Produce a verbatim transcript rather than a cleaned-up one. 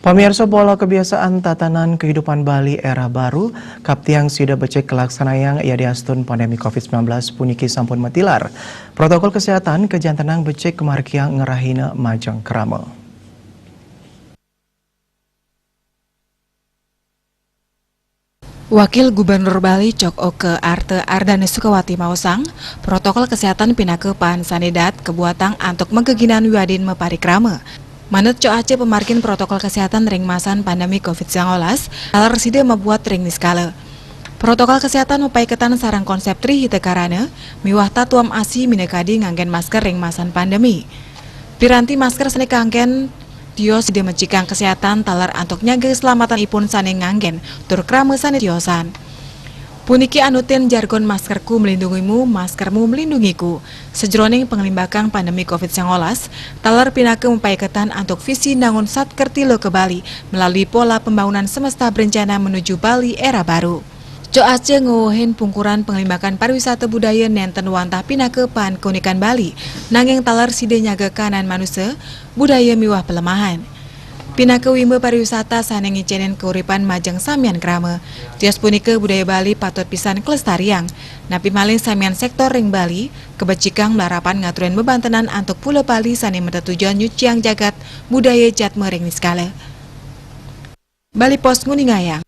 Pamirsa, pola kebiasaan tatanan kehidupan Bali era baru, kaptiang sida becik kalaksanayang yadiastun pandemi covid sembilan belas puniki sampun matilar. Protokol kesehatan kajantenang becik kamargiang ngrahina majeng krama. Wakil Gubernur Bali Cok Oke Arte Ardane Sukawati maosang, protokol kesehatan pinaka paan sane daat kabuatang antuk mageginan wiadin maparikrama. Manut Cok Ace, pamargin protokol kesehatan ring masan pandemi covid sembilan belas, taler sida mabuat ring niskala. Protokol kesehatan mapaiketan sareng konsep Tri Hita Karana miwah tatuam asi minakadi nganggen masker ring masan pandemi. Piranti masker sane kanggen tios sida mecikang kesehatan taler antuk nyaga keselamatan ipun sane nganggen tur krama sane tiosan. Puniki anutin jargon maskerku melindungimu, maskermu melindungiku. Sajroning panglimbakang pandemi covid sembilan belas, taler pinaka mapaiketan antuk visi nangun Satkerti Loka Bali melalui pola pembangunan semesta berencana menuju Bali era baru. Cok Ace nguuhin pungkuran panglimbakang pariwisata budaya nenten wantah pinaka paan keunikan Bali, nanging taler sida nyaga kanan manusa, budaya miwah palemahan. Pinaka wimba pariwisata sane ngicenin kauripan majeng samian krama. Tios punika budaya Bali patut pisan kalestariang. Napi malih samian sektor ring Bali, kabecikang malarapan ngaturin bebantenan antuk pula Bali sane matetujon nyuciang jagat budaya jatma ring niskala. Bali Post nguningayang,